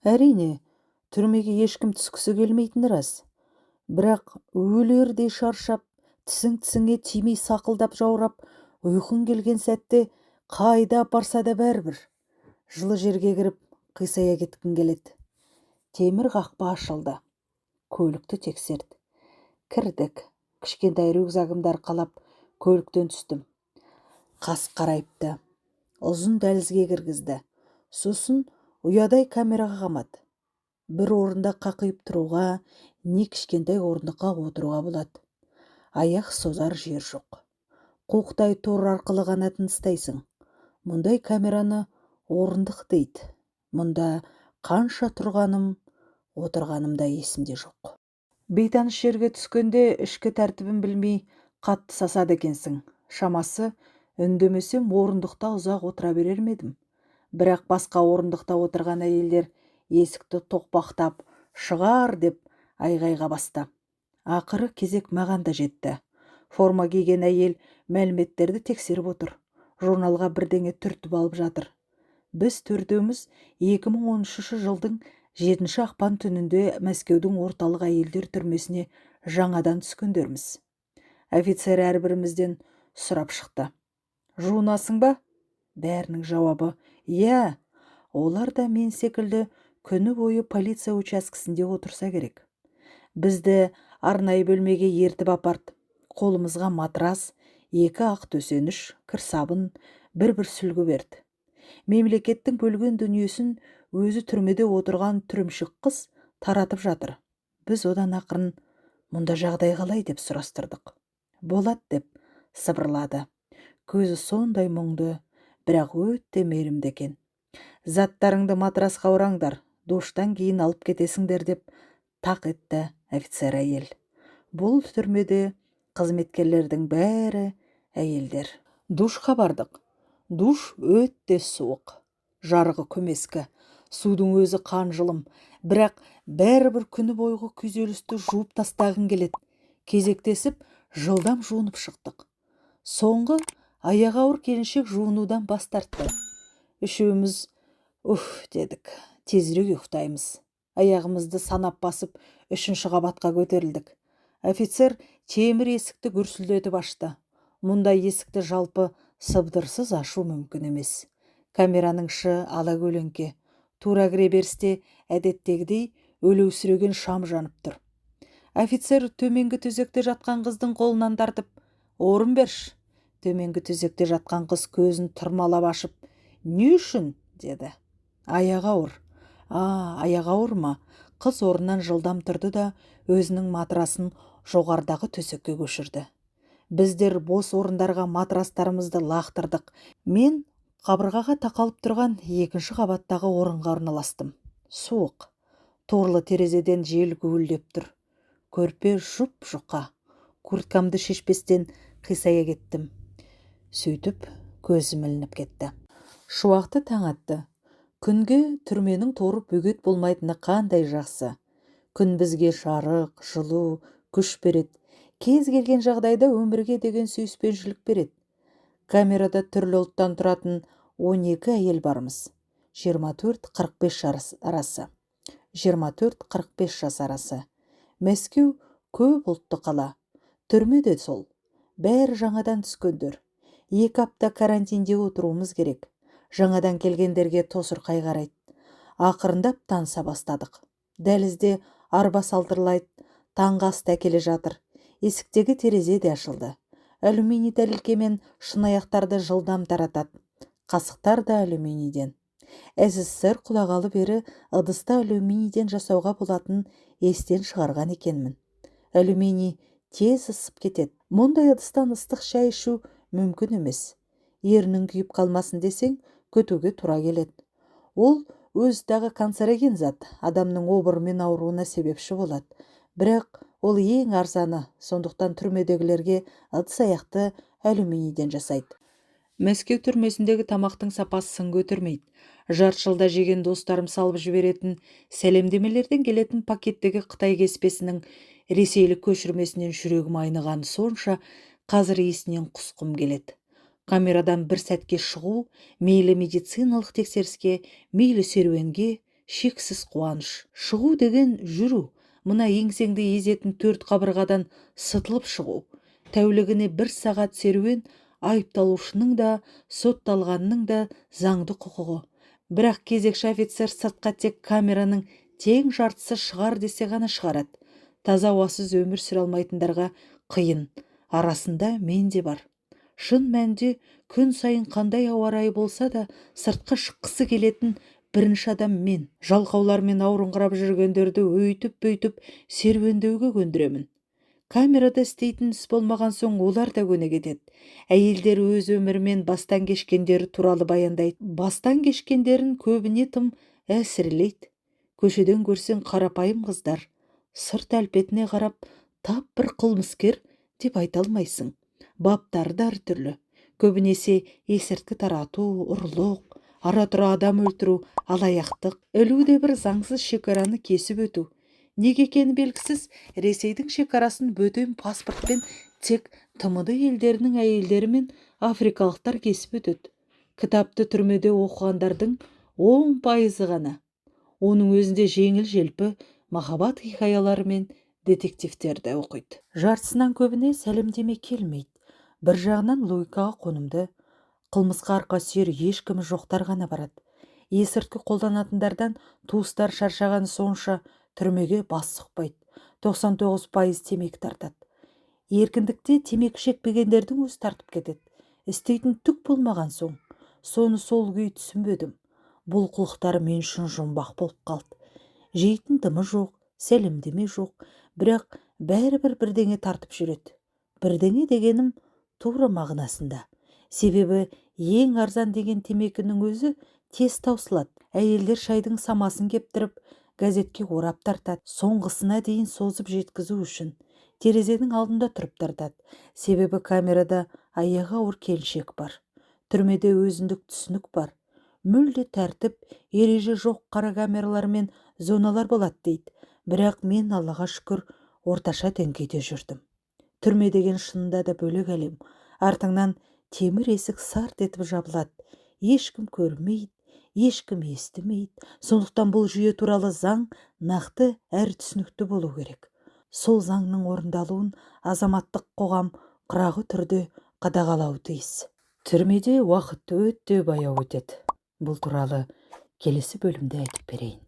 Әрине, түрмеге ешкім түскісі келмейтіні рас. Бірақ өлердей шаршап, тісің тісіңе тимей сақылдап жаурап, ұйқың келген сәтте қайда апарса да бәрібір. Жылы жерге кіріп, қисая кеткің келеді. Темір қақпа ашылды. Көлікті тексерді. Кірдік. Кішкентай рюкзагымды арқалап, көліктен түстім. Қас қарайыпты. Ұзын дәлізге кіргізді. Сосын ұядай камераға қамады. Бір орында қақиып тұруға, не кішкентай орындыққа отыруға болады. Аяқ созар жер жоқ. Қуықтай тор арқылы ғана тыныстайсың. Мұндай камераны орындық дейді. Мұнда қанша тұрғаным, отырғаным да есімде жоқ. Бейтаныс жерге түскенде ішкі тәртібін білмей қатты сасады екенсің. Шамасы, үндемесем орындықта ұзақ отыра берер ме едім. Бірақ басқа орындықта отырған әйелдер есікті тоқпақтап, шығар деп айғайға басты. Ақыры кезек маған да жетті. Форма киген әйел мәліметтерді тексеріп отыр. Журналға бірдеңе түртіп алып жатыр. Біз төртеуміз 2013 жылдың 7 ақпан түнінде Мәскеудің орталық әйелдер түрмесіне жаңадан түскендерміз. Офицер әрбірімізден сұрап шықты. Жуынасың ба? Бәрінің жауабы иә. Олар да мен секілді күні бойы полиция учаскесінде отырса керек. Бізді арнайы бөлмеге ертіп апарды. Қолымызға матрас, 2 ақ төсеніш, кір сабын, бір-бір сүлгі берді. Мемлекеттің бөлген дүниесін өзі түрмеде отырған түрімшік қыз таратып жатыр. Біз одан ақырын мұнда жағдай қалай деп сұрастырдық. Болады деп сыбырлады. Көзі сондай мұңды, бірақ өте мейірімді екен. Заттарыңды матрасқа ораңдар, душтан кейін алып кетесіңдер деп тақ етті офицер әйел. Бұл түрмеде қызметкерлердің бәрі әйелдер. Душқа бардық. Душ өте суық. Жарығы көмескі. Судың өзі қан жылым. Бірақ бәрібір күні бойғы күйзелісті жуып тастағың келеді. Кезектесіп жылдам жуынып шықтық. Соңғы аяғы ауыр келіншек жуынудан бас тартты. Үшеуміз уф дедік. Тезірек ұйықтаймыз. Аяғымызды санап басып, 3-ші қабатқа көтерілдік. Офицер темір есікті гүрсілдетіп ашты. Мұндай есікті жалпы сыбдырсыз ашу мүмкін емес. Камераның іші ала көлеңке. Тура кіре берісте әдеттегідей өлеусіреген шам жанып тұр. Офицер төменгі төсекте жатқан қыздың қолынан тартып, орын берші. Төменгі төсекте жатқан қыз көзін тырмалап ашып, не үшін? Деді. Аяғы ауыр. А, аяғы ауыр ма? Қыз орнынан жылдам тұрды да өзінің матрасын жоғарыдағы төсекке көшірді. Біздер бос орындарға матрастарымызды лақтырдық. Мен қабырғаға тақалып тұрған 2-ші қабаттағы орынға орналастым. Суық. Торлы терезеден жел гуілдеп тұр. Көрпе жұп-жұқа. Курткамды шешпестен қисая кеттім. Сөйтіп көзім ілініп кетті. Шуақты таң атты. Күнге түрменің торы бөгет болмайтыны қандай жақсы. Күн бізге жарық, жылу, күш береді. Кез келген жағдайда өмірге деген сүйіспеншілік береді. Камерада түрлі ұлттан тұратын 12 әйел бармыз. 24-45 жас арасы. 24-45 жас арасы. Мәскеу көп ұлтты қала. Түрме де сол. Бәрі жаңадан түскендер. 2 апта карантинде отыруымыз керек. Жаңадан келгендерге тосырқай қарайды. Ақырындап таныса бастадық. Дәлізде арба салтырлайды, таңғы асты әкеле жатыр. Есіктегі терезе де ашылды. Алюминий тәрелке мен шынаяқтарды жылдам таратады. Қасықтар да алюминийден. СССР құлағалы бері ыдысты алюминийден жасауға болатын естен шығарған екенмін. Алюминий тез ысып кетеді. Мұндай ыдыстан ыстық шай ішу мүмкін емес. Ерінің күйіп қалмасын десең, күтуге тура келеді. Ол өз дағы канцероген зат, адамның обырымен ауруына себепші болады. Бірақ ол ең арзаны, сондықтан түрмедегілерге ыдыс аяқты алюминийден жасайды. Мәскеу түрмесіндегі тамақтың сапасы сын көтермейді. Жарты жылда жеген достарым салып жіберетін сәлемдемелерден келетін пакеттегі қытай кеспесінің ресейлік көшірмесінен жүрегім айныған сонша, қазір иісінен құсқым келеді. Камерадан бір сәтке шығу, мейлі медициналық тексеріске, мейлі серуенге шексіз қуаныш. Шығу деген жүру, мына еңсеңді езетін төрт қабырғадан сытылып шығу. Тәулігіне бір сағат серуен айыпталушының да, сотталғанның да заңды құқығы. Бірақ кезекші офицер сыртқа тек камераның тең жартысы шығар десе ғана шығарады. Таза ауасыз өмір сүре алмайтындарға қиын. Арасында мен де бар. Шын мәнінде күн сайын қандай ауа райы болса да сыртқа шыққысы келетін бірінші адам мен. Жалқаулар мен ауырыңқырап жүргендерді өйтіп-бөйтіп серуендеуге көндіремін. Камерада істейтін іс болмаған соң олар да көне кетеді. Әйелдер өз өмірімен бастан кешкендері туралы баяндайды. Бастан кешкендерін көбіне тым әсірелейді. Көшеден көрсең қарапайым қыздар. Сырт әлпетіне қарап тап бір қылмыскер деп айта алмайсың. Баптары да әртүрлі. Көбінесе есірткі тарату, ұрлық, ара-тұра адам өлтіру, алаяқтық, ілу де бір заңсыз шекараны кесіп өту. Неге екені белгісіз, Ресейдің шекарасын бөтен паспортпен тек ТМД елдерінің әйелдері мен африкалықтар кесіп өтеді. Кітапты түрмеде оқығандардың 10% ғана. Оның өзінде жеңіл-желпі махаббат хикаялары мен детективтерді оқиды. Жартысынан көбіне сәлемдеме келмейді. Бір жағынан логикаға қонымды, қылмысқа арқа сүйер ешкімі жоқтар ғана барады. Есірткі қолданатындардан туыстар шаршаған сонша түрмеге бас сұқпайды. 99% темекі тартады. Еркіндікте темекі шекпегендердің өзі тартып кетеді. Істейтін түк болмаған соң, соны сол күйі түсінбедім. Бұл қылықтары мен үшін жұмбақ болып қалды. Жейтін дымы жоқ, сәлемдеме жоқ, бірақ бәрібір бірдеңе тартып жүреді. Бірдеңе дегенім тура мағынасында. Себебі ең арзан деген темекінің өзі тез таусылады. Әйелдер шайдың самасын кептіріп, газетке орап тартады. Соңғысына дейін созып жеткізу үшін терезенің алдында тұрып тартады. Себебі камерада аяғы ауыр келіншек бар. Түрмеде өзіндік түсінік бар. Мүлде тәртіп, ереже жоқ қара камералар мен зоналар болады дейді. Бірақ мен Аллаға шүкір орташа деңгейде жүрдім. Түрме деген шынында да бөлек әлем. Артыңнан темір есік сарт етіп жабылады. Ешкім көрмейді, ешкім естімейді. Сондықтан бұл жүйе туралы заң нақты әрі түсінікті болу керек. Сол заңның орындалуын азаматтық қоғам қырағы түрде қадағалауы тиіс. Түрмеде уақыт өте баяу өтеді. Бұл туралы келесі бөлімде айтып берейін.